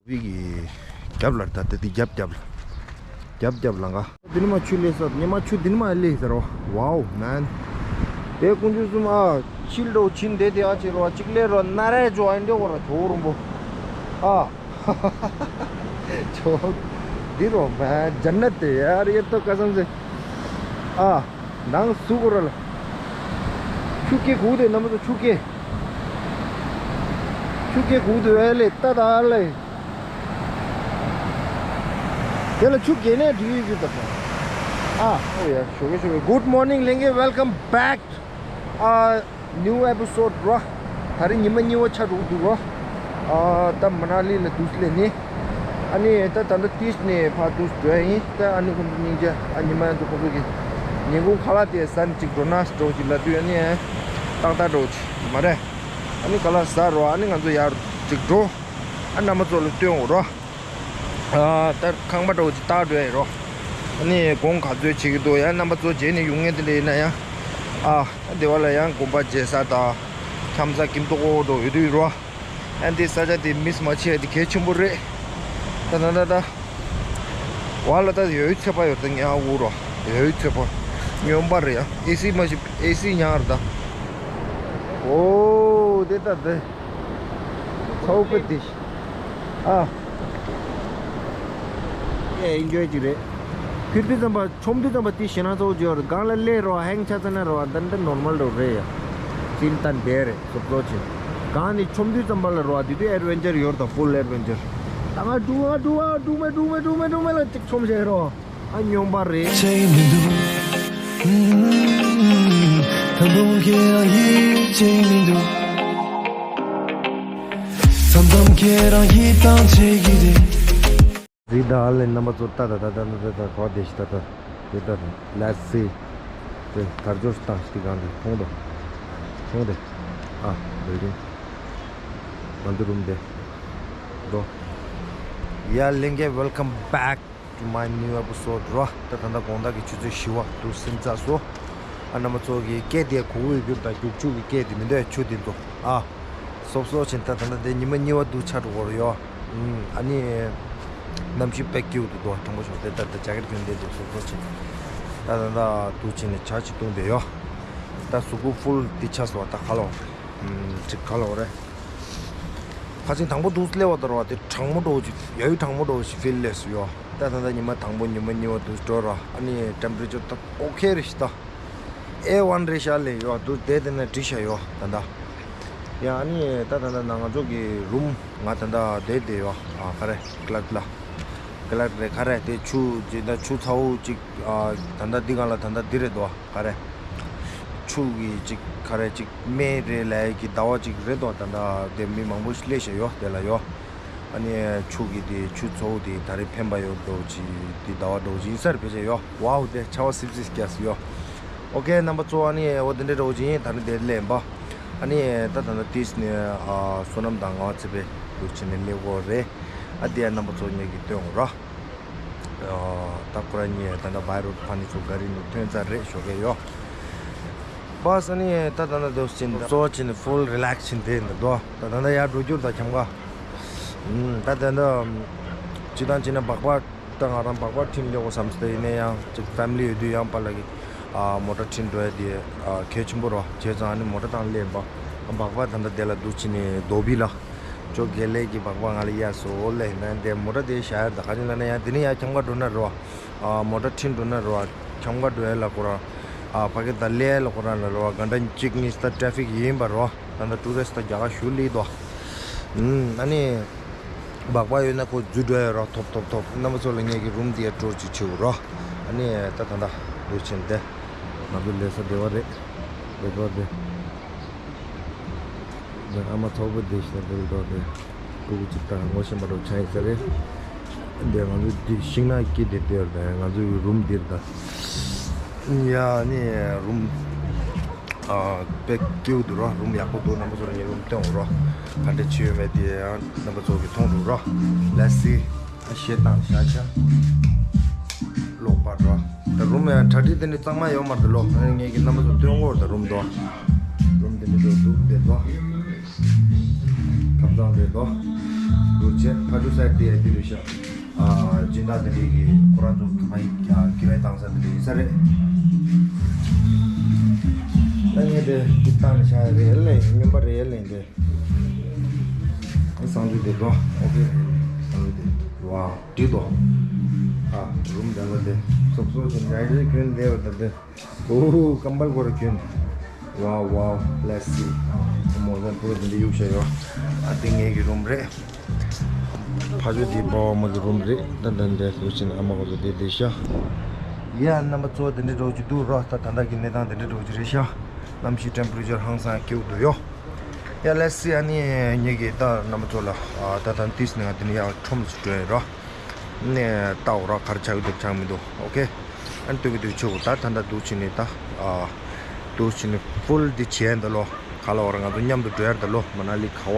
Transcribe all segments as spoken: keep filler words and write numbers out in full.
བི་གི་རྒྱབ་ལ་ད་ལྟ་དེ་རྒྱབ་རྒྱབ་ལ། རྒྱབ་རྒྱབ་ལ་འགའ། འདི་ནི་མ་ཆུ་ལས་ས་ཉི་མ་ཆུ་འདི་ནི་མ་ལས་ཟེར་རོ། Wow man. དེ་ཀུན་ཆུ་གསུམ་ཨ། ཕྱིལ་འགྲོ་ཕྱིན་དེ་དེ་ཨ་ཅེ་རོ་གཅིག་ལས་རོ་ན་རེ་ཇོ་ཨན་དེ་འོ་ར་ཇོ་རུམ་པོ། ཨ། ཇོ། འདི་རོ་མ་ཇན་ནད་དེ་ཡར་ཡེ་ཏོ་ཀ་སམ་སེ། ཨ། ནང་སུ་གོ་ར་ལ། ཆུ་སྐྱེ་གུ་དེ་ན་མ་ཏོ་ཆུ་སྐྱེ། ཆུ་སྐྱེ་གུ་དེ་ཨེ་ལེ་ཏ་ད་ཨ་ལེ། དེ་ལ་ཆུ་གེ་ནས་འདྲི་ཡོད་རྒྱུ་དང་། ཨ། ཨོ་ཡ། ཞོགས་ཀས་ཞོགས་ཀས། Good morning ལྷན་རྒྱས། Welcome back. ཨ། New episode རོ། ད་རེས་ཉི་མ་གཉིས་པ་ཆགས་འགྲོ་གི་འདུག་རོ། ཨ། ད་མ་ན་ལི་ལ་འདུག་སླེབས་ནས། ཨ་ནི་ད་ད་ལྟ་ཏིས་ནས་ཕར་འདུག་འགྲོ་ཡ་ཡིན། ད་ཨ་ནི་ཁོང་ཚོ་སྙིང་རྗེ། ཨ་ཉི་མ་ཡང་འདུག་ཁོང་ཚོ་གི་ཉིན་གུང་ཁ་ལག་དེ་ཟ་ནས་ཅིག་འགྲོ་ན་འགྲོ་ཅིག་ལབ་དུས། ཨ་ནི་ཏག་ཏག་འགྲོ་ཅིག་མ་རེད། ཨ་ནི་ཁ་ལག་ཟ་རོ། ཨ་ནི་ང་ཚོ་ཡར་ཅིག་འགྲོ། ཨ་རྣམ་པ་ཚོ་ལ་སྟོན་འོང་རོ། ཨ། ད་ཁང་པ་འདྲ་བོ་ཅིག་བཏགས་འགྲོ་ཡ་ཡིན་རོ། ཨ་ནི་གོང་ག་ཚོད་བྱེད་ཀྱི་འདུག་ཡང་རྣམ་པ་ཚོ་མཇལ་ནས་ཡོང་མཁན་དེ་འདྲ་ཡིན་ན་ཡང་། ཨ། ད་སྡེ་བ་ལ་ཡང་དགོན་པ་མཇལ་ས་དང་། འཁྱམ་ས་ཁྱིམ་ཐོག་འོག་འགྲོ་ཡོད་དུས་རོ། ཨ་འདི་ས་ཆ་དེ་མིས་མ་བྱེད་ཡ་དེ་གལ་ཆེན་པོ་རེད། ད་ད་ད་ད། བ་ལ་ད་ཡོད་ཚད་པ་ཡོད་ད་ཉ་འུ་རོ། ཡོད་ཚད་པ། སྨྱོན་པ་རེད་ཡ། ཨེ་སི་མ་ཞིག་ཨེ་སི་ཉག་རེད་ད། ཨོ་དེ་ད་དེ། ཚའོ་པེ་དེ། ཨ། ཨེ་ཨིན་ཇོའི་ཅིག་རེད། ཕིར་དུས་ཙམ་པ་མཆོང་དུས་ཙམ་པ་དེ་ཞེད་སྣང་ཚ་བོ་ཅིག་ཡོད་རེད། སྒང་ལ་སླེབས་རོགས། ཧེང་ཆ་ཚ་ན་རོགས། ད་འདྲ་ནོར་མལ་རོ་རེད་ཡ། ཅིན་ཏན་དེ་རེད་སོབ་སོ་ཆེ། སྒང་ནས་མཆོང་དུས་ཙམ་པ་ལ་རོགས། དེ་དུས་ཨེ་ཌི་ཝེན་ཅར་ཡོད་རེད་ད། ཕུལ་ཨེ་ཌི་ཝེན་ཅར། ད་ང་འགྲོ་ང་འགྲོ་ང་འགྲོ་མེད་འགྲོ་མེད་འགྲོ་མེད་འགྲོ་མེད་ལ་ཅིག་མཆོང་བྱས་རོགས། ཨ་སྨྱོན་པ་རེད། བྱས་མི་འདུག་ད་དུང་ཁྱེད་རང་ཡིད་ཆེས་མི་འདུག་མཚམས་མཚམས་ཁྱེད་རང་ཡིད་ཐང་ཆད་ཀྱི་རེད། རི་དྭགས་ལས་རྣམ་པ་ཚོ་ལྟ་ད་ད་ད་ད་ད་གོ་བདེ་ཞིག་ད་ད་དེ་ད་ད་ལ་སི་དེ་དར་ལྕོག་བཏང་ཞིག་གང་དེ་མཐོང་དོ་མཐོང་དེ། ཨ་བེལ་ཌིང་། ང་ཚོ་རུམ་དེ་འགྲོ། ཡ་ལྷན་རྒྱས། Welcome back to my new episode རོ། ད་ད་ལྟ་དགོང་དག་གི་ཆུ་ཚོད་བཞི་པ་འདུག་ཟིན་ཚར་སོང་། ཨ་རྣམ་པ་ཚོ་གི་སྐད་དེ་གོ་གི་ཡོད་རྒྱུ་ད། རྒྱུག་ཆུ་གི་སྐད་དེ་མི་འདུག་ཆུ་དེ་ཚོ། ཨ། སོབ་སོབ་ཕྱིན། ད་ད་ལྟ་དེ་ཉི་མ་གཉིས་པ་འདུག་ཆགས་འགྲོ་གི་རེད་ཡོ། ཨ་ནི་གནམ་གཤིས་དཔེ་སྐྱིད་པོ་འདུག་དོ། དྲང་པོ་ཞུ་དེ་ད་ད་ཇེ་ཀེཊ་གྱོན་བསྡད་འདུག་སོབ་སོབ་ཕྱིན། ད་ད་ད་འདུག་ཕྱིན་ནས་ཇ་ཅིག་བཏུང་བསྡད་ཡོ། ད་གཟུགས་པོ་ཕུལ་དེ་ཆགས་སོང་བ། ད་ག་ལ་འོང་རེད། ཅིག་ག་ལ་འོང་རེད། ཕ་ཆེན་དང་པོ་འདུག་སླེབས་པ་ད་རོ། དེ་གྲང་མོ་འདྲ་བོ་ཅིག་ཡ་ཡུལ་གྲང་མོ་འདྲ་བོ་ཞིག་ཕིལ་སླེབས་སོང་ཡོ། ད་ད་ད་ཉི་མ་དང་པོ་ཉི་མ་གཉིས་པ་འདུག་འགྲོ་རོ། ཨ་ནི་ཊེམ་པ་རེ་ཅར་ད་ཨོ་ཁེ་རེད་ཤག་ད། ཨེ་ཝན་རེད་ཤག་ལབ་ཡོ། འདུག་བསྡད་དེ་ན་འགྲིག་ཤག་ཡོ་ད་ད། ཡ་ཨ་ནི་ད་ད་ད་ན་ང་ཚོ་གི་རུམ་ང་ད་ད་བསྡད་བསྡད་ཡོ། ཨ་ག་རེ་ཀི་ལག་ལ། ཀི་ལག་རེད་ག་རེ། དེ་ཆུ་ཅིག་ད་ཆུ་ཚ་བོ་ཅིག་ཨ་ད་ད་འདི་གང་ལ་ད་ད་འདི་རེད་དོ། ག་རེ། ཆུ་གི་ཅིག་ག་རེ་ཅིག་སྨན་རེད་ལབ་ཀྱི་ཟླ་བ་ཅིག་རེད་དོ། ད་ད་དེ་མི་མང་པོ་ཞིག་སླེབས་ཤག་ཡོ་དེ་ལ་ཡོ། ཨ་ནི་ཆུ་གི་དེ་ཆུ་ཚ་བོ་དེ་ད་རེས་ཕན་པ་ཡོད་འགྲོ་ཅིག་དེ་ཟླ་བ་འགྲོ་ཅིག་ཡིན་ས་རེད་ཕལ་ཆེར་ཡོ། ཝའོ་དེ་ཆར་པ་སིབ་སིབ་རྒྱག་སོང་ཡོ། ཨོ་ཁེ་རྣམ་པ་ཚོ། ཨ་ནི་འོ་དེ་འདྲ་འགྲོ་ཅིག་ཡིན། ད་ནི་དེ་སླེབས་པ། ཨ་ནི་ད་ད་ད་ཏིས་ནས་ཨ་བསོད་ནམས་དང་ངག་དབང་ཚེ་འཕེལ་འདུག་ཕྱིན་ནས་སླེབས་ཡོད་རེད། ཨ་དེ་ཡ་རྣམ་པ་ཚོ་ངེད་ཀྱི་སྟོན་འོང་ར། ད་ཁོ་རང་གཉིས་ད་ལྟ་བྷའི་རོཌ་ཕ་ནི་ཚོ་ག་རི་ནས་ཐོན་ཚར་རེད་ཞོགས་ཀས་ཡོ། བ་ས་ནི་ད་ད་ལྟ་འདུག་ཕྱིན་གཙོ་བོ་ཕྱིན་ནས་ཕུལ་རི་ལེགས་ཕྱིན་དེ་འདུག་དོ། ད་ད་ལྟ་ཡར་འགྲོ་རྒྱུར་ད་འཁྱམ་ག་ད་ད་ལྟ་སྤྱི་བཏང་བྱས་ན་སྦག་སྦག་ད་ང་རང་སྦག་སྦག་ཁྲིད་སླེབས་དགོས་བསམ་སྟེ། ཡིན་ན་ཡང་ཅིག་ཕེ་མི་ལི་ཡོད་དུས་ཡང་པ་ལ་གི་ཨ་མོ་ཊ་ཁྲིད་འགྲོ་ཡ་དེ་ཨ་གལ་ཆེན་པོ་རོ། བྱས་ཙང་ཨ་ནི་མོ་ཊ་བཏང་སླེབས་པ། སྦག་སྦག་ད་ལྟ་དེ་ལ་འདུག་ཕྱིན་ནས་རྡོ་སྦིས་ལ། ཅོ་དགེ་ལེགས་ཀྱི་སྦག་སྦག་ང་ལ་གཡར་སོང་ལེ། ན་དེ་མོ་ཊ་དེ་བཞག་ཡར་ད་ག་ཅིག་ལ་ན་ཡང་དེ་ནི་ཡར་འཁྱམ་ག་འགྲོ་ན་རོ། ཨ་མོ་ཊ་ཁྲིད་འགྲོ་ན་རོ། འཁྱམ་ག་འགྲོ་ཡ་ལ་ཁོ་རང་ཨ་ཕ་གི་ད་སླེབས་ཡ་ལ་ཁོ་རང་ལ་རོ། ག་འདྲ་གཅིག་གཉིས་ད་ཊེ་ཕིག་ཡིན་པ་རོ། ད་ལྟ་ཊུ་རི་སི་ཊི་ད་རྒྱ་གར་ཞུ་ལི་དོ། ཨ་ནི་སྦག་སྦག་ཡོད་ན་ཁོ་འཛུལ་འགྲོ་ཡ་རོ། ཐོབ་ཐོབ་ཐོབ། རྣམ་པ་ཚོ་ལ་ངེད་ཀྱི་རུམ་དེ་ཡ་ཊུར་ཅིག་བྱེད་དགོས་རོ། ཨ་ནི་ད་ད་ད་འདུག་ཕྱིན་ཏེ། ང་ཚོ་ལས་ས་བདེ་བ་རེད། བདེ་བ་རེད། ཨ་མ་ཚོགས་པ་བདེ་ཞིང་བདེ་འགྲོ་དེ། ཕྲུ་གུ་གཅིག་དང་ངོ་ཤེས་པ་འདྲ་ཆགས་ཡིན་ས་རེད། འདི་ང་ཚོ་འདི་ཤིང་ནགས་སྐྱིད་དེ་བསྡད་ཡོད་རེད། ང་ཚོའི་རུམ་འདིར་ད། ཡ་ནི་རུམ་ཨ་དཔེ་སྐྱིད་པོ་འདུག་རོ། རུམ་ཡག་པོ་འདུག་རྣམ་པ་ཚོ་ལ་ངའི་རུམ་སྟོན་འོང་རོ། ག་འདྲ་བྱས་ཡོད་མེད་དེ་ཡང་རྣམ་པ་ཚོ་གིས་མཐོང་འགྲོ་རོ། Let's see. ཨ་ཞེ་དང་ཤ་ཤ་ལོག་པ་འགྲོ། ད་རུམ་ཡང་གྲ་སྒྲིག་དེ་འདྲ་གཙང་མ་ཡོད་མ་རེད་ལོ། ཨ་ངས་ཀྱི་རྣམ་པ་ཚོ་སྟོན་གོ། ད་རུམ་དོ། རུམ་དེ་འདྲ་འགྲོ་འདུག་བསྡད་དོ། ཁ་བྱང་རེད་དོ། འདུག་བྱས་ཕ་ཇུ་སའི་ཌི་ཨེ་འདི་རེད་ཤག་ཨ་སྦྱིན་བདག་འདི་འདྲས་ཀྱིས་ཁོ་རང་ཚོ་ག་ཡི་ཨ་གི་བའེ་བཏང་ས་འདི་འདྲས་ཡིན་ས་རེད། ད་ངས་དེ་འདི་བཏང་ནས་བཞག་ཡ་རེད་ལེ། སྨྱོན་པ་རེད་ལེ་འདི། ཨ་གསང་སྤྱོད་དེ་འགྲོ། ཨོ་ཁེ། གསང་སྤྱོད་དེ། ཝའོ། འགྲིག་འདུག་ཨ་རུམ་འདྲ་བ་དེ་སོབ་སོབ་ཅིག་ཉལ་རེ་གྱོན་བསྡད་པ་ད་དེ། ཨོ་ཧོ། ཀམ་པལ་ཁོ་ར་གྱོན། ཝའོ་ཝའོ། Let's see. མོ་ཟན་པུ་ར་འདི་འདྲ་གཡུག་བཞག་ཡོད། ཨ་འདི་ངེད་ཀྱི་རུམ་རེད། ཕ་ཇོ་འདི་པ་ཕ་མ་གི་རུམ་རེད། ད་ད་འདི་འདུག་ཕྱིན་ཨ་མ་ཁོ་ཚོ་བསྡད་བསྡད་ཤག་ཡ་རྣམ་པ་ཚོ་དེ་འདྲ་འགྲོ་གི་འདུག་ར། ད་ད་ལྟ་གི་གནས་སྟངས་དེ་འདྲ་འགྲོ་གི་རེད་ཤག་གནམ་གཤིས་ཊེམ་པེ་རེ་ཅར་ཧང་སང་སྐྱིད་པོ་འདུག་ཡོ། ཡ་Let's see. ཨ་ནི་ངེད་ཀྱིས་ད་རྣམ་པ་ཚོ་ལ་ཨ་ད་ད་ཏིས་ནས་ང་དེ་ནས་ཡར་ཁྲོམ་ཞིག་འགྲོ་ཡིན་ར། ནས་ལྟ་འོ་ར་ག་རེ་ཆགས་ཀྱི་འདུག་ཆགས་མི་འདུག་ཨོ་ཁེ། ཨ་ནི་སྟོན་གྱི་འདུག་ཆུ་བོ་ད་ད་ལྟ་འདུག་ཕྱིན་ནས་ད་ཨ་འདུག་ཕྱིན་ནས་ཕུལ་འདི་བྱས་འདི་ལོ། ག་ལ་འོ་ར་ང་ཚོ་མཉམ་དུ་འགྲོ་ཡར་འདི་ལོ། མ་ན་ལི་ག་བ་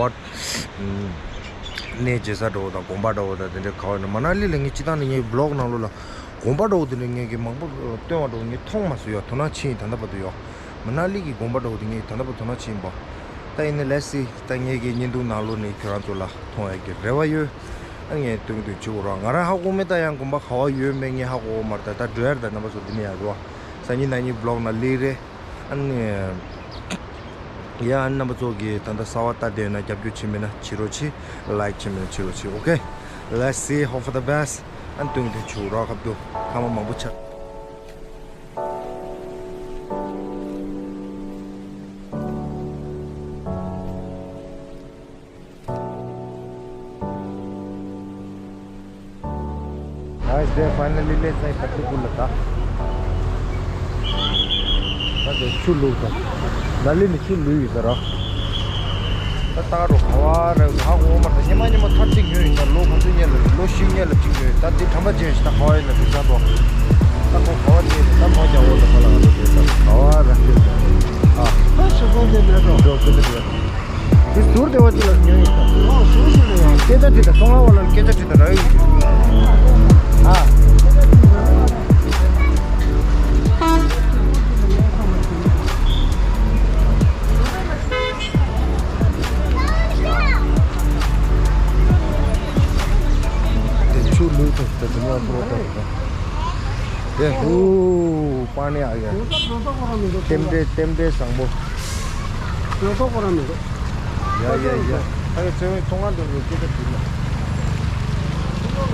གནས་མཇལ་ས་འདྲ་བོ་དང་དགོན་པ་འདྲ་བོ་དང་དེ་འདྲའི་ག་བ་ནས། མ་ན་ལི་ལ་ངས་སྤྱི་བཏང་ནས་ངའི་བི་ལོག་ནང་ལོགས་ལ་དགོན་པ་འདྲ་བོ་དེ་འདྲ་ངས་ཀྱི་མང་པོ་སྟོན་པ་འདྲ་བོ་ངས་མཐོང་མ་སོང་ཡོ། དོ་སྣང་ཕྱིན་ཡིན་ད་ལྟ་བར་དུ་ཡོ། མ་ན་ལི་གི་དགོན་པ་འདྲ་བོ་དེ་ངས་ད་ལྟ་བར་དོ་སྣང་ཕྱིན་པ། ད་ཡིན་ནའི་Let's see. ད་ངས་ཀྱི་བརྙན་ཐུང་ནང་ལོགས་ནས་ཁྱོད་རང་ཚོ་ལ་མཐོང་ཡ་གི་རེ་བ་ཡོད། ཨ་ངས་སྟོན་གྱི་འདུག་ཆུ་བོ་ར། ང་རང་ཧ་གོ་མེད། ད་ཡང་དགོན་པ་ག་བ་ཡོད་མེད་ངས་ཧ་གོ་མ་རེད། ད་ད་འགྲོ་ཡར་ད་རྣམ་པ་ཚོ་འདི་ནས་ཡར་རོ། སང་ཉིན་གནངས་ཉིན་བི་ལོག་ནང་སླེབས་རེད། ཨ་ནི་ཡ་རྣམ་པ་ཚོ་གིས་ད་ལྟ་གསར་པ་ལྟ་བསྡད་ཡོད་ན་རྒྱབ་སྐྱོར་བྱེད་མེད་ན་བྱེད་རོགས་གྱིས། ལའིཀ་བྱེད་མེད་ན་བྱེད་རོགས་གྱིས། ཨོ་ཁེ། Let's see. Hope for the best. ཨ་ནི་སྟོན་གྱི་འདུག་ཆུ་བོ་ར། ཁ་བརྡ་ཁ་མ་མང་པོ་ཆགས། Nice day, finally let's say Patharpur ལ་ད། ད་དེ་ཆུ་བླུགས་ད། ལ་ལི་ནི་ཆུ་བླུགས་ཡོད་ཟེར་རོ། ད་ལྟ་རུ་ག་བ་རེད་ཧ་གོ་མ་ད། ཉི་མ་ཉི་མ་ཐར་གཅིག་ཉོས་ཡིན་ད། ལོ་ག་ཚོད་སྔོན་ལ་ལོ་བཞི་སྔོན་ལ་གཅིག་ཉོས་ཡིན་ད། དེ་དྲན་པ་བརྗེད་ཤག་ད་ག་བ་ཡིན་ན་དེ་ས་ཐོག་ད་ཁོ་ག་བ་བརྗེད་ད་མོ་རྒྱག་འོ་ད་ཁོ་ལ་ང་ཚོ་དེ་ད་ག་བ་རེད་ཨ། ད་ཞོ་ཚོང་དེ་མེད་འགྲོ་འགྲོ་ཀི་ད་དེ། དེ་ཟུར་དེ་བ་ཅི་ལ་ཉོ་ཡིན་ད། ཨོ་ཟུར་ཞིག་ལ་ཡང་སྐད་ཆ་དྲིས་ད། ཚོང་ཁང་བ་ལ་སྐད་ཆ་དྲིས་ད་ར་ཡིན། ཨ། དེ་ཆུ་ལུད་དེ་དེ་དེ་མོ་འགྲོ་ད་དེ། དེ་ཧུ་པ་ནི་ཨ་ཡ། རྟེན་འབྲེལ་རྟེན་འབྲེལ་བཟང་པོ། ཡོད་ཐོག་ཁོ་རང་མི་འདུག་ཡ་ཡ་ཡ། ཨ་ཡ་ཚེ་བའི་ཚོང་ཁང་དུ་འགྲོ་སྐད་ཆ་དྲིས་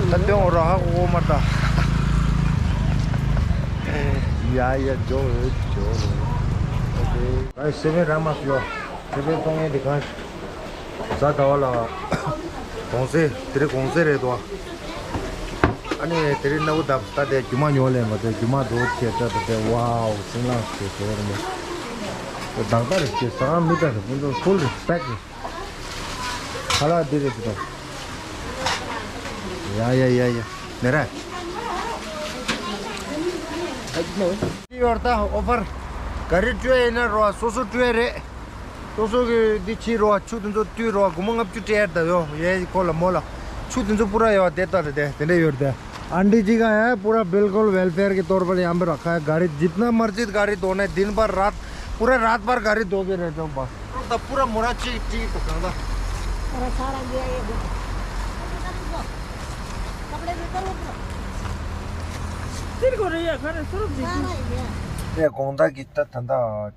ལ། ད་སྟོན་འོ་ར་ཧ་གོ་མ་ད། ཡ་ཡ་འགྲོ་འོ་འགྲོ་འོ། ཨ་སེ་བན་ར་མ་སུ་ཡོ། སེ་བན་ཚོང་ངན་དེ་གང་། གཟའ་ཟླ་བ་ལ། གུང་སེང་དེ་རིང་གུང་སེང་རེད་དོ། ཨ་ནི་དེ་རིང་སྣ་བུ་བརྡབས་ད་དེ་རྒྱུ་མ་ཉོ་ལེན་པ་དེ་རྒྱུ་མ་འདུག་ཁྱེད་ཅག་ད་དེ་ཝའོ་སྲིན་ལང་ཞེས་ཟེར་བ་རེད་མོ། བདག་ལྟ་རེད་ཅེས་ཟ་ཁང་མི་ལྟ་རེད་ཕུན་ཚོགས་full respect རེད། ཁ་ལག་འདི་རེད་ཟེར་དང་། ཡ་ཡ་ཡ་ཡ། ནེ་ར། ཡོར་ད་ཨོ་ཕར། ག་རེ་སྤྲོད་ཡིན་ན་རོ་སོ་སོ་སྤྲོད་རེད། སོ་སོ་གི་འདི་ཕྱི་རོ་ཆུ་དེ་ཚོ་བཏུས་རོ་སྒོར་མོ་ལྔ་བཅུ་སྤྲད་ད་ཡོ་ཡའི་ཁོ་ལ་མོ་ལ། ཆུ་དེ་ཚོ་པུ་ར་ཡོ་དེ་ལྟ་རེད་དེ་དེ་འདྲ་ཡོད་དེ། आंटी जी का है पूरा बिल्कुल वेलफेयर के तौर पर यहाँ पे रखा है गाड़ी जितना मर्जी गाड़ी धोने दिन भर रात पूरा रात भर गाड़ी धो के रहते हो बस। पूरा मोरा ची टी तो कहता। पूरा सारा गया ये देखो। कपड़े भी करो पूरा। तेरे को रही है घर सुरु भी। सारा ही गया। ནས་དགོང་དག་གི་ད་ད་ད་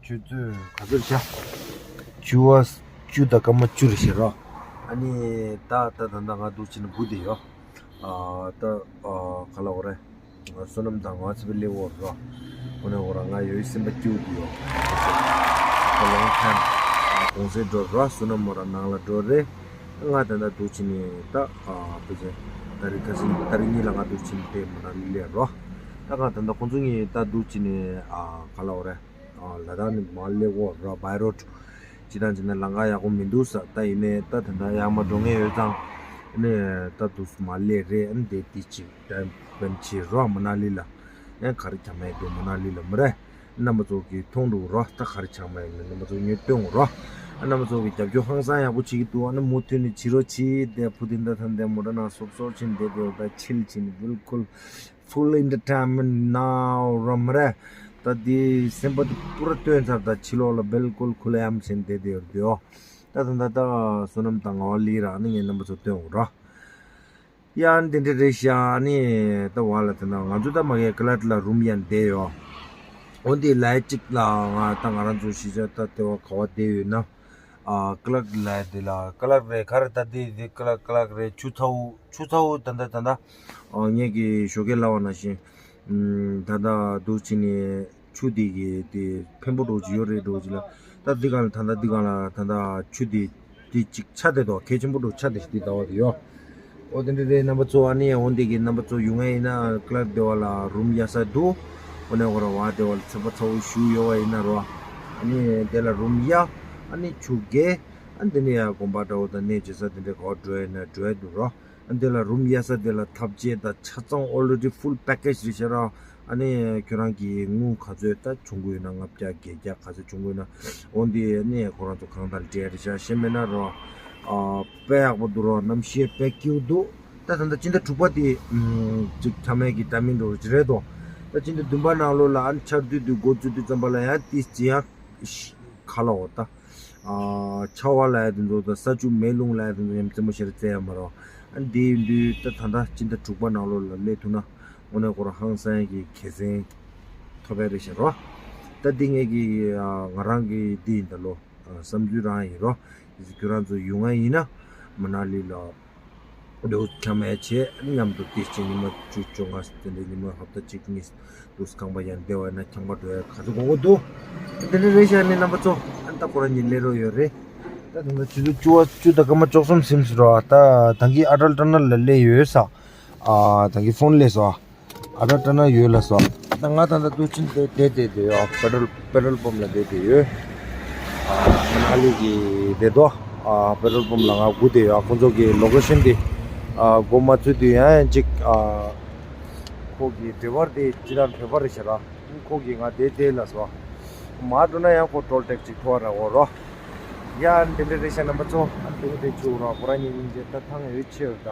ཆུ་ཚོད་ག་ཚོད་བྱ། བཅུ་བ་བཅུ་དང་སྐར་མ་བཅུ་རེ་བྱེད་རོགས། ཨ་ནི་ད་ད་ད་ད་ང་འདུག་ཕྱིན་ན་བུ་དེ་ཡོ། ཨ་ད་ཨ་ག་ལ་འོ་རེད། ང་བསོད་ནམས་དང་ང་ཚེ་འཕེལ་སླེབས་འོ་རོགས། ཁོ་ནས་འོ་ར་ང་ཡོད་སེམས་པ་སྐྱིད་པོ་ཡོ། ཨ་ལོང་ཁན་གུང་སེང་འགྲོ་རོགས། བསོད་ནམས་འོ་ར་ནང་ལ་འགྲོ་རེད། ང་ད་ལྟ་འདུག་ཕྱིན་ནས་ད་ཨ་བུ་ཆེ་ད་རིང་ཁ་སང་ད་རིང་གཉིས་ལ་ང་འདུག་ཕྱིན་ཏེ་མ་ན་ལི་སླེབས་རོགས། ད་ང་ད་ལྟ་ཁོང་ཚོ་གཉིས་ད་འདུག་ཕྱིན་ནས་ཨ་ག་ལ་འོ་རེད། ལ་དྭགས་ནས་མར་སླེབས་འོ་ར་by road། སྤྱིར་བཏང་བྱས་ན་ལམ་ཁ་ཡག་པོ་མི་འདུག་ས། ད་ཡིན་ནའི་ད་དེ་འདྲ་ཡག་མ་འགྲོ་མཁན་ཡོད་ཙང་། ཨ་ནི་ད་དུས་མ་སླེབས་རེད། ཨ་ནི་དེ་དེ་ཅིག་time spend བྱེད་རོགས་མ་ན་ལི་ལ། ཨ་ག་རེ་བྱ་མ་ཡི་འདུག་མ་ན་ལི་ལ་མི་རེད། རྣམ་པ་ཚོ་གིས་མཐོང་འགྲོ་རོགས། ད་ག་རེ་བྱ་མ་ཡི་མི་རྣམ་པ་ཚོ་ངས་སྟོན་འོ་རོགས། ཨ་རྣམ་པ་ཚོ་གིས་རྒྱབ་སྐྱོར་ཧང་སང་ཡག་པོ་བྱེད་ཀྱི་འདུག་ཨ་ནི་མུ་མཐུད་ནས་བྱེད་རོགས་བྱེད། དེ་བུ་དེ་འདྲ་ཐམས་ཅད་མོ་ཊ་ནང་སོབ་སོབ་ཕྱིན་བསྡད་དེ་འོ་ད་ཕྱིལ་ཕྱིན་བིལ་ཀུལ། Full entertainment now རོ་མ་རེད། ད་འདི་སེམས་པ་འདི་པུ་ར་བཏོན་ཚར། ད་ཕྱི་ལོགས་ལ་བིལ་ཀུལ་ཁུ་ལེ་ཡམ་བྱས་བསྡད་དེ་ཡོད་དེ་ཨོ། ད་ད་ད་ད་བསོད་ནམས་དང་ངག་དབང་ལི་ར་ནི་ངས་རྣམ་པ་ཚོ་སྟོན་འོ་ར། ཡང་འདི་འདྲ་རེད་ཤག་ཨ་ནི་ད་བ་ལ་དེ་ན་ང་ཚོ་ད་མ་གའི་ཀི་ལར་ལ་རུམ་ཡང་བསྡད་ཡོད། འོ་འདི་ལའི་གཅིག་ལ་ང་ད་ང་རང་ཚོ་གཞིས་ཆགས་ད་ལྟེ་བ་ག་བ་བསྡད་ཡོད་ན། ཨ་ཀི་ལར་ལའི་འདི་ལ་ཀི་ལར་རེད་ག་རེ་ད་འདི་འདི་ཀི་ལར་ཀི་ལར་རེད། ཆུ་ཚ་བོ་ཆུ་ཚ་བོ་ད་ད་ད་ད་ངེད་ཀྱི་ཞོགས་ཀས་ལབ་པ་ནང་བཞིན། ད་ལྟ་འདུག་ཕྱིན་ནས་ཆུ་དེ་གི་དེ་འཕེན་པོ་འདྲ་ཅིག་ཡོད་རེད་འདྲ་ཅིག་ལ། ད་འདི་གང་ལ་ད་ལྟ་འདི་གང་ལ་ད་ལྟ་ཆུ་དེ་དེ་ཅིག་ཆགས་བསྡད་དོ། གལ་ཆེན་པོ་འདྲ་ཆགས་བསྡད་ཤག་འདི་ཟླ་བ་དེ་ཡོད། ཨོ་དེ་འདྲ་རེད་རྣམ་པ་ཚོ། ཨ་ནི་འོ་འདི་གི་རྣམ་པ་ཚོ་ཡོང་ཡ་ཡིན་ན་ཀི་ལར་སྡེ་བ་ལ་རུམ་གཡར་ས་འདུག་ཨོ་ནས་ཁོ་ར་བ་སྡེ་བ་ལ་ཚོད་པ་ཚ་བོ་ཞུ་ཡོད་པ་ཡིན་ན་རོ། ཨ་ནི་དེ་ལ་རུམ་གཡར། ཨ་ནི་ཆུ་བརྒལ། ཨ་ནི་དེ་ནས་ཡ་དགོན་པ་འདྲ་བོ་དང་གནས་མཇལ་ས་དེ་འདྲ་ག་པར་འགྲོ་ཡ་ཡིན་ན་འགྲོ་ཡ་འདུག་རོ། ཨ་འདི་ལ་རུམ་གཡར་ས་དེ་ལ་ཐབ་ཆས་དང་ཆ་ཚང་already full package རེད་ཤག་ར། ཨ་ནི་ཁྱོད་རང་གི་དངུལ་ག་ཚོད་ད་བྱུང་གི་ཡོད་ན། ལྔ་བརྒྱ་བརྒྱད་བརྒྱ་ག་ཚོད་བྱུང་གི་ཡོད་ན། འོ་འདི་ཨ་ནི་ཁོ་རང་ཚོ་གང་ལྟར་སྤྲད་རེད་ཤག་ཤེས་མེད་ན་རོ། ཨ་དཔེ་ཡག་པོ་འདུག་རོ། གནམ་གཤིས་དཔེ་སྐྱིད་པོ་འདུག་ད་ད་ལྟ་སྤྱི་ཟླ་དྲུག་པ་དེ་ཨམ་ཅིག་ཆ་མེད་ཀྱི་ཏ་མིན་འགྲོ་གི་རེད་དོ། ད་སྤྱི་ཟླ་བདུན་པ་ནང་ལོགས་ལ་ཨ་ནི་ཆར་དུས་དུས་འགོ་བཙུགས་དུས་ཙམ་པ་ལ་ཡང་ཏིས་ཅི་ཡང་ཁ་ལ་འོ་ད། ཆར་པ་ལབ་ཡ་དེ་ཚོ་དང་ས་ཆུ་མེ་རླུང་ལབ་ཡ་དེ་ཚོ་ཡང་རྩེད་མོ་ཤར་རྩེ་ཡ་མ་རོ། ཨ་འདི་ཡིན་དུས་ད་ད་ལྟ་སྤྱི་ཟླ་དྲུག་པ་ནང་ལོགས་ལ་སླེབས་ཐུབ་ན་དངོས་གནས་ཁོ་རང་ཧང་སང་གི་གེ་སེང་ཐོབ་ཡ་རེད་ཤག་རོ། ད་འདི་ངེད་ཀྱི་ང་རང་གི་འདི་ཡིན་ད་ལོ། བསམ་ཚུལ་རང་ཡིན་རོ། ཁྱོད་རང་ཚོ་ཡོང་ཡ་ཡིན་ན་མ་ན་ལི་ལ། འདུག་ཁྱམས་ཡ་བྱས་མཉམ་དུ་དེ་ཕྱི་ཉི་མ་བཅུ་བཅོ་ལྔ་དེ་འདྲའི་ཉི་མ་ཧབ་ཏ་གཅིག་གཉིས་འདུག་ཁང་པ་ཡང་བདེ་བ་ན་ཁྱམས་པ་འགྲོ་ཡ་ག་ཚོད་དགོས་མཁོ་འདུག་དེ་འདྲ་རེད་ཤག་ནི་རྣམ་པ་ཚོ། ཨ་ནི་ད་ཁོ་རང་གཉིས་སླེབས་རོགས་ཡོད་རེད། ད་དེ་འདྲ་ཆུ་ཚོད་བཅུ་པ་བཅུ་དང་སྐར་མ་བཅུ་གསུམ་ཟིན་སོང་ར། ད་ད་གིན་ཨ་ཊལ་ཊ་ནལ་ལ་སླེབས་ཡོད་ས། ཨ་ད་གིན་ཧྥོན་སླེབས་སོང་། ཨ་ཊལ་ཊ་ནལ་ཡོད་ལ་སོ། ད་ང་ད་ལྟ་དུས་ཆེན་དེ་བསྡད་བསྡད་ཡོད། པེ་ཊོལ་པེ་ཊོལ་པམ་ལ་བསྡད་བསྡད་ཡོད། ཨ་མ་ན་ལི་གི་བསྡད་དོ། ཨ་པེ་ཊོལ་པམ་ལ་ང་སྒུག་བསྡད་ཡོད། ཨ་ཁོང་ཚོ་གི་ལོ་ཀེ་ཤན་དེ་ཨ་འགོ་མ་ཚུགས་དུས་ཡང་ཡང་ཅིག་ཨ་ཁོ་གི་ཌ་རའི་ཝར་དེ་སྤྱིར་བཏང་བོད་པ་རེད་ཤག་ར། ཁོ་གི་ང་བསྡད་བསྡད་ལ་སོ། མར་འགྲོ་ན་ཡང་ཁོ་ཊོལ་ཊེག་ཅིག་ཐོག་ར་འོ་རོ། ཡ་འདི་འདྲ་རེད་ཤག་རྣམ་པ་ཚོ། ཨ་འདི་འདྲ་ཆུ་རོ། ཁོ་རང་གཉིས་གཉིས་བྱས་ད་ཐང་ཡོད་ཆེ་བ་ད།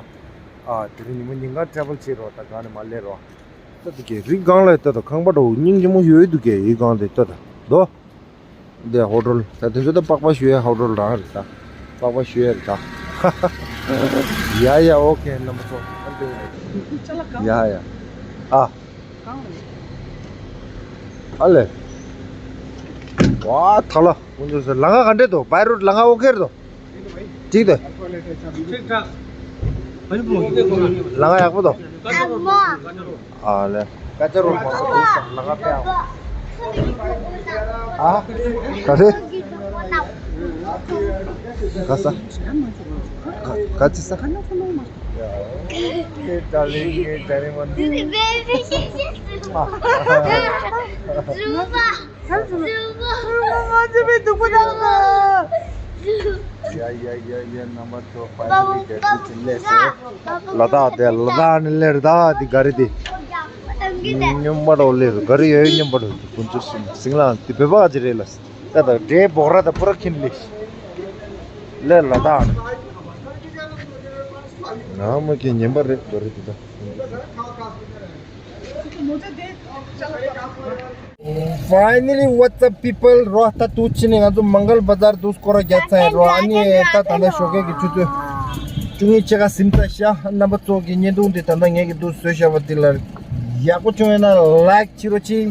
ཨ་དེ་རིང་ཉིན་མོ་ཉིན་གང་ཊ་རེ་ཝལ་བྱེད་རོགས། ད་གང་ནས་མ་སླེབས་རོགས། ད་དེ་གའི་རི་སྒང་ལ་ད་ད་ཁང་པ་འདྲ་སྙིང་རྗེ་མོ་ཡོད་འདུག་གས། རི་སྒང་དེ་ད་ད་དོ། འདི་ཧོ་ཊེལ་ད་དེ་ཚོ་ད་པགས་པ་བཤུ་ཡའི་ཧོ་ཊེལ་རང་རེད་ད། པགས་པ་བཤུ་ཡ་རེད་ད། ཡ་ཡ་ཨོ་ཁེ་རྣམ་པ་ཚོ། ཡ་ཡ་ཨ། ཨ་ལེ། ཝ་ཐ་ལ། ཁོང་ཚོ་ལ་ང་ག་འདྲེ་དོ། བའི་རུ་ལ་ང་ཨོ་ཁེ་རེད་དོ། ཅིག་དེ། ལ་ང་ཡག་པོ་དོ། ཨ་ལེ། ཀ་ཅ་རོ་མ་ལ་ང་པེ་ཨ། ཨ། ག་རེ། ག་ས། ག་ཅི་ས། ཡ། ད་ལེ་ད་ལེ་མ། ཡ་ཡ་ཡ་ཡ། རྣམ་པ་ཚོ་ཕ་ནི་ལི་རྒྱལ་སྤྱི་ལས་སོ། ལ་དྭགས་དེ་ལ་དྭགས་ནས་སླེབས་རེད་ད། དེ་ག་རེ་དེ། སྨྱོན་པ་འདྲ་སླེབས་རེད། ག་རེ་ཡོད་སྨྱོན་པ་འདྲ། དེ་ཁོང་ཚོ་སུ་སིང་ལ་དེ་བོད་པ་ག་ཅི་རེད་ལ། ད་ད་འདྲེ་སྦོག་ར་ད་པུ་ར་ཁྱེར་སླེབས་ལས་ལ་དྭགས་ནས། ང་མ་ཁྱེད་ཉན་པ་རེད། ག་རེ་དེ་ད། Finally, what's up, people? རོ། ད་དུས་ཆེན་ནི་ང་ཚོ་མང་གལ་བ་ཛར་དུ་སྐོར་ར་རྒྱག་ཚར་ཡིན་རོ། ཨ་ནི་ད་ད་ལྟ་ཞོགས་ཀས་ཀྱི་ཆུ་ཚོད་བཅུ་གཉིས་ཕྱེད་ཀ་ཟིན་ཚར་ཤག་རྣམ་པ་ཚོ་གི་བརྙན་ཐུང་འདི་ད་ལྟ་ངས་ཀྱི་འདུག་བཟོས་བཞག་པ་འདི་ལ་ཡག་པོ་བྱུང་ཡོད་ན་ལའིཀ་བྱེད་རོགས་གྱིས།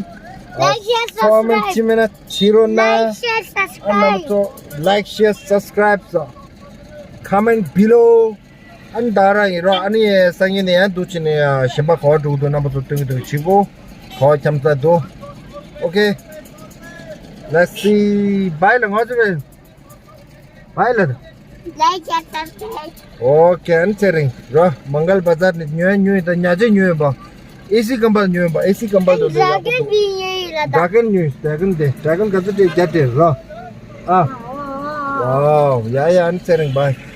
Like, share, ཀོ་མེན་ཊི་subscribe. བྱེད་མེད་ན་བྱེད་རོགས་གནང་། Like, share, ཨ་རྣམ་པ་ཚོ་subscribe. Like, share, subscribe. Comment below. ཨ་ནི་ད་ར་ཡིན་རོ། ཨ་ནི་སང་ཉིན་ནས་ཡང་འདུག་ཕྱིན་ནས་ཡང་གཞན་པ་ག་བ་འགྲོ་གི་འདུག་རྣམ་པ་ཚོ་སྟོན་གི་འདུག་བྱེད་གོ། ག་བ་འཁྱམ་ཚར་འདུག Okay, let's see. Bye ལ་ང་ཚོ་རེད། Bye ལ། Like, share, subscribe. Okay, ཨ་ནི་ཚེ་རིང་རོ། མང་གལ་བ་ཛར་ནས་ཉོས་ཉོས་ད་ཉ་ཅེ་ཉོས་པ། ཨེ་སི་ཀམ་པལ་ཉོས་པ། ཨེ་སི་ཀམ་པལ་དུ་འདི་ཡག་པོ་འདུག་ཌ་ར་གོན་ཉོས། ཌ་ར་གོན་དེ་ཌ་ར་གོན་ག་ཚོད་སྤྲད་བརྒྱ་སྤྲད་རོ། ཨ། Wow, ཡ་ཡ། ཨ་ནི་ཚེ་རིང་། Bye.